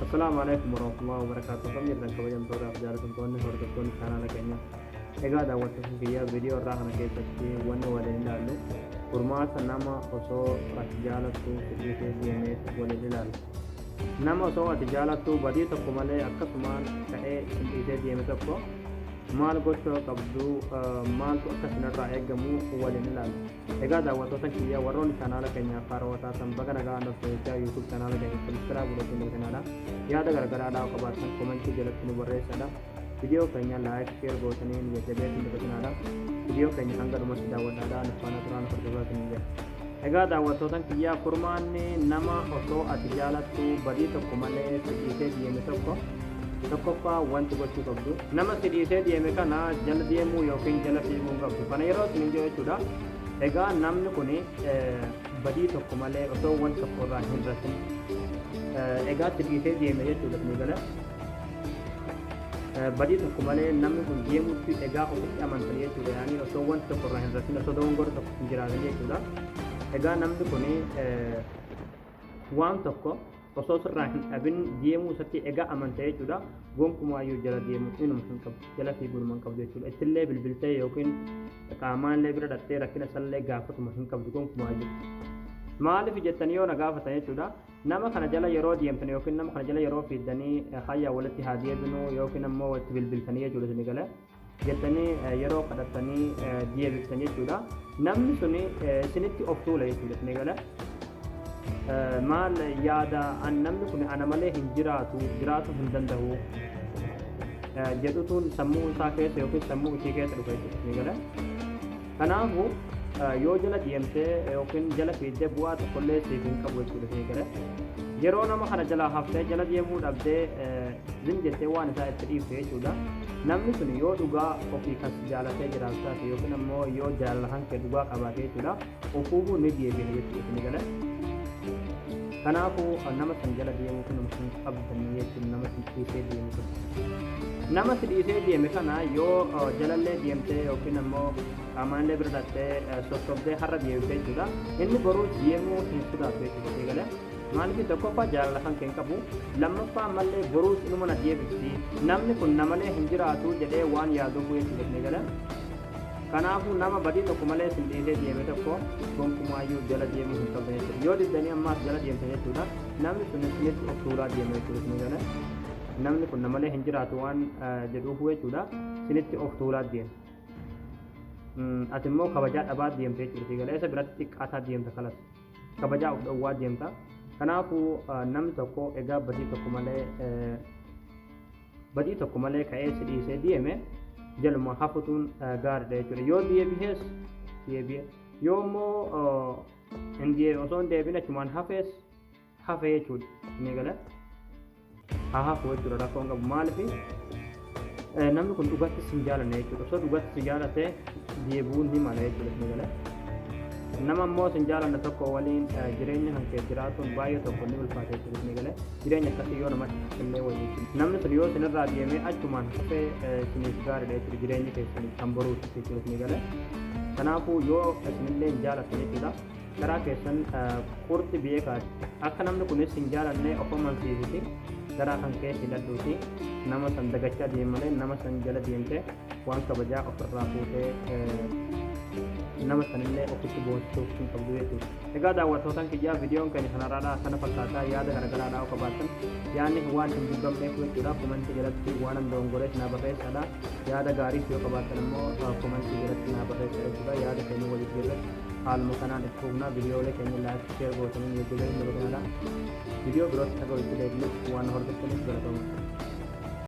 Assalaamu alaikum warahmatullahi wabarakatuh. Akkam jirtan kabajamtootaaf jaalatamtoonni hordoftoonni chaanaala keenya. Egaa daawwattoota kiyya, viidiyoo irraa kana keessatti wanni waliin ilaallu furmaata nama osoo ati jaalattu si dhiisee deemeef waliin ilaalla. Nama osoo ati jaalattu badii tokko malee akkasumaan ka'ee isin dhiisee deeme tokko maal gochuu qabdu, maaltu akka isinirraa eegamu waliin ilaalla. Egaa daawwattoota kiyya, warroonni chaanaala keenyaaf haarawaa taatan baga nagaan dhuftan jechaa, YouTube chaanaala keenya subscribe godhachuun dagatinaa. Yaada garagaraadhaa qabaattan komentii jalatti nu barreessadha. Viidiyoo keenya like, share gootanii nu jajjabeessuun dagatinaa. Viidiyoo keenya hanga dhumatti daawwadhaadha, nu faana turaan hordofaa isiniin jedha. Egaa daawwattootan kiyyaa, furmaanni nama osoo ati jaalattu badii tokko malee si dhiisee deeme tokko, tokkoffaa wanti gochuu qabdu, nama si dhiisee deeme kana jala deemuu yookiin jala fiiguu hin qabdu. Kana yeroo isin jedhu jechuudha. Egaa namni kun badii tokko malee osoo wanti tokko irraa hin rakin egaa si dhiisee deeme jechuudha. Isin gala, badii tokko malee namni kun deemutti egaa ofitti amantanii jechuudha. Yaani osoo wanti tokko irraa hin rakin, osoo dogongora tokko hin jiraatin jechuudha. Egaa namni kun waan tokko osoo sirraa hin dhabin deemuu isatti egaa amante jechuudha. Gonkumaayyuu jala deemuu inuma hin qabdu, jala fiiguunuma hin qabdu jechuudha. Ittillee bilbiltee yookiin qaamaanillee bira dhattee rakkina isallee gaafatuma hin qabdu gonkumaayyuu. Maaliif jettanii yoo na gaafatan jechuudha, nama kana jala yeroo deemtan yookiin nama kana jala yeroo fiiddanii hayyaa walitti haa deebinuu yookiin ammoo walitti bilbiltanii jechuudha, isin galee jettanii yeroo kadhattanii deebiftan jechuudha. Namni suni isinitti of tuula jechuudha, isin galee. Maal yaada, an namni kun ana malee hin jiraatu, jiraatu hin danda'u jedhutuun sammuu isaa keessa yookiin sammuu ishii keessa dhufa jechuudha, isin galee. Kanaafuu yoo jala deemtee yookiin jala fiiddee bu'aa tokkollee siif hin qabu jechuudha, isin galee. Yeroo nama kana jalaa haftee jala deemuu dhabdee zim jettee waan isaa itti dhiifte jechuudha. Namni sun yoo dhugaa ofii kan si jaalatee jiraatu taate yookiin ammoo yoo jaalala kan kee dhugaa qabaate jechuudha, ofuufuu ni deebi'a jechuudha, isin galee. Kanaafuu nama san jala deemuu kun hin qabdanii jechuudha nama si dhiisee deemu tokko. Nama si dhiisee deeme kana yoo jalallee deemtee yookiin ammoo qaamaanillee bira dhattee sossobdee har'a deebifte jechuudha. Inni boruu deemuu hin sodaatu jechuudha, isin galee. Maaliif? Tokkoffaa jaalala kan kee hin qabu, lammaffaa ammallee boruus inuma na deebifti. Namni kun namalee hin jiraatu jedhee waan yaaduuf jechuudha, isin galee. Kanaafuu nama badii tokko malee sin dhiisee deeme tokko gonkumaayyuu jala deemuu hin qabdan jechuudha. Yoo diddanii ammaas jala deemtan jechuudha, namni sun isinitti of tuulaa deema jechuudha, isin galee. Namni kun namalee hin jiraatu waan jedhuuf jechuudha, isinitti of tuulaa deema. Ati immoo kabajaa dhabaa deemte jechuudha, isin galee. Isa biratti xiqqaataa deemta, kalas. Kabajaa of dhowwaa deemta. Kanaafuu namni tokko egaa badii tokko malee ka'ee si dhiisee deeme jaluma hafutuun gaariidha jechuudha. Yoo deebi'ees deebi'e. Yoo immoo osoo hin deebiin achumaan hafees hafe jechuudha. Inni gala haa hafu jechuudha, rakkoo hin qabu. Maaliif? Namni kun dhugatti si hin jaalanne jechuudha. Osoo dhugatti si jaalate deebi'uun ni mala jechuudha, inni gala. Nama immoo sin jaalanne tokko waliin jireenya kan kee jiraatuun baay'ee tokko ni ulfaata jechuudha, inni galee. Jireenya akkasii yoo namatti illee wayya jechuudha. Namni sun yoo isinirraa deemee achumaan hafee isiniif gaariidha jechuudha, jireenya keessaniif kan boruuti jechuudha, isin galee. Kanaafuu yoo isinillee hin jaalattan jechuudha, karaa keessan qurxi beekaati. Akka namni kunis hin jaalanne of amansiisiti, garaa kan kee hidhadhuuti nama san dagachaa deema malee, nama san jala deemte waan kabajaa ofirraa fuutee nama sanillee ofitti boonsisuuf hin qabdu jechuudha. Egaa daawwattootaan kiyyaa, viidiyoon keenya kanarraadhaa kana fakkaataa. Yaada garagaraadhaa yoo qabaattan, yaadni waan hin jibbamneef jechuudha, komentii jalatti waan an dogongores naa barreessadha. Yaada gaariis yoo qabaattan immoo komentii jalatti naa barreessa jechuudha. Yaada keenya waliif jirre haaluma kanaan itti fufna. Viidiyoolee keenya like, share gootanii jajjabeessu dabalatanaadha. Viidiyoo birootti haga walitti deebinutti waan hordoftaniif galatooma.